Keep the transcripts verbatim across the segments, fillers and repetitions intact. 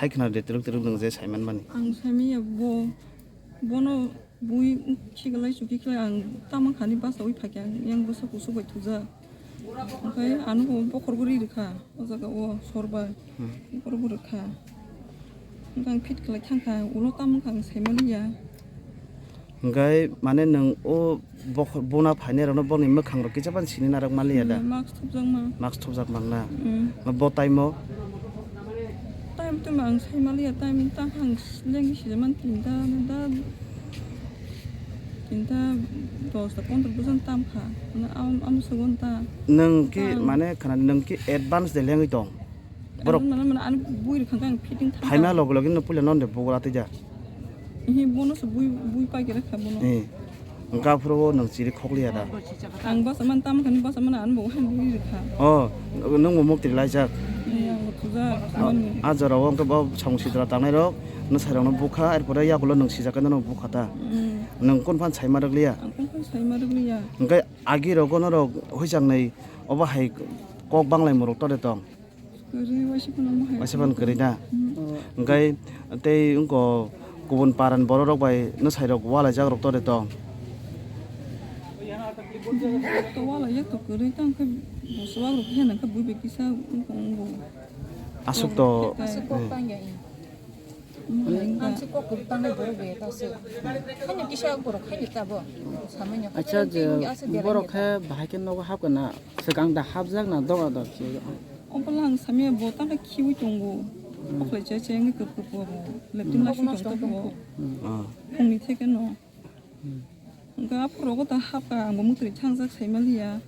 Khna de twrwk twrwk nwng je saiman mani. Ang saimanya bo, bono bui khiklai chukhi khlai ang tamo khani basawi phakya, yang bwsa kusuk bai thujak. Onkhe ano bo bokhor bo ri rwkha, o jaga o sor bai. Hmm. Bokhor bo rwkha. Onkhe ang fit khlai thangkha, ulo tamo kha ang saimaliya. Hingkai mane nwng o bokhor bona phainairokno boni mwkhangrok kisa phano sini narwk manliya da? Hmm, mask thupjakma. Mask thupjak mangna. Hmm. Bo time o? Time tuma ang sai manliya, time tang ang lengwi sijaman tinta da, tinta dosta pondro bojan tamkha. Na am, am sugon ta. Nwng ki mane khana nwng ki advance de lengwi tong? Borok. Ano mana mana ano bui rwkha ang fitting thang. Phaima logo logi no puila non de bogora tija. Ehe, bono se bui, bui pai kere kha bono. Eh. Wngkha phuru o nwng chiri khokliya da. Ang basa man tam khani basa man ano bo han bui rwkha. Oh, nwng bo mukti laijak. Eh, ang bo thujak. Ah, mani. Ah, jora o wngkha bo samung sitra tangnai rok, no sai rok no bukha, er pore yakulo nwng sijak no bukha ta. Mm. Nwng kun phan sai ma rwkliya. Ang kun phan sai ma rwkliya. Wngkha agi rok no rok huijak nai obo hai kok banglai muruk tore tong. Kwrwi waisa phano mo hai. Waisa phano kwrwi na? Hmm. Hwnkhe tei wngko kubun paran borok rok bai nwsai rok walaijak rok tore tong. To walaijak to kwrwi tang khe bo swak rok khe nang khe bui bai kisa wngko wngbo. Aswk to. Aswk kok tang ya. Ang se kok kwrwi tangnai borok bai ta se. Khaina kisa borok khaina ta bo. Samanya. Acha je borok khe bahai khe nogo hap kana swkang da hapjak na doga dok se. Obola ang samya bo tangkhe khiwi tongo. Oklai cha cha wngwi kwp kwp bo. Leptin la sui tong tongo. Ah. Phungni theke no. Hwnkhe aphuru rogo ta hapkha, ang bo mwtwi thangjak saimaliya.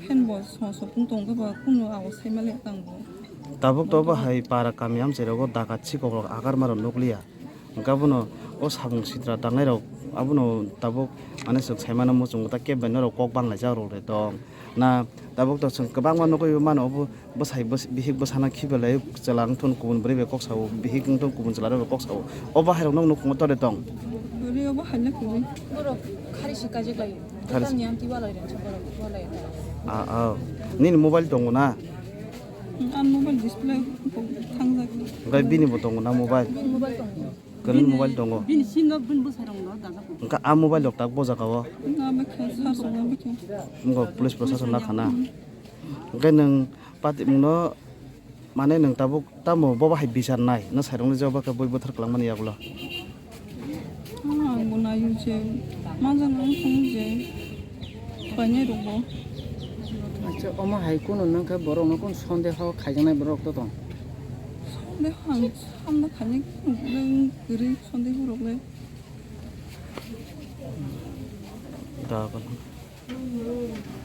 Fan bo so so phung tongkhe bo kunu abo saimaliya tang bo. Tabuk to bo hai para kami amchai rogo dakat sikok rok agar maro nukliya. Hwnkhe abono o samung sitra tangnai rok abono tabuk mane swk saimano muchungo ta kebo bai norok kok banglaijak rok de tong. Na tabuk to chwng kwbangma nugwi mano obo bwsai bwsai bihik bwsano khiba lai chwla wngthun kubun bwrwi bai kok sao bihik wngthun kubun chwla rok bai kok sao o bahai rok nok nukhungo tore tong. Bwrwi obo haina kubui. Borok khari si kajak lai. Khari si. Tamni amtwi walai rang borok walai. Ah, ah. Nini mobile tongo na? Ang mobile display thangjak. Hwnkhe bini bo tongo na mobile? Bini mobile tongo. Kwrwini mobile tongo. Bini sim no bini bwsai rok no dajak. Hwnkhe a mobile rok tak bo jaga o. Na bwkha sar song bwkha. Wngkha police proshashan na khana. Hwnkhe nwng patimung no mane nwng tabuk tamo bobo hai bichar nai nwsai rok no je obo khe bui buthar kwlangmani yagulo. Ang bo naio je manjak nang thung je painai rok bo. Acha omo hai kunu nwng khe borok no kunu sondeho khaijaknai borok to tong. Sondeho ang Hamna khaini kwrwi sonde borok le. Da, bana.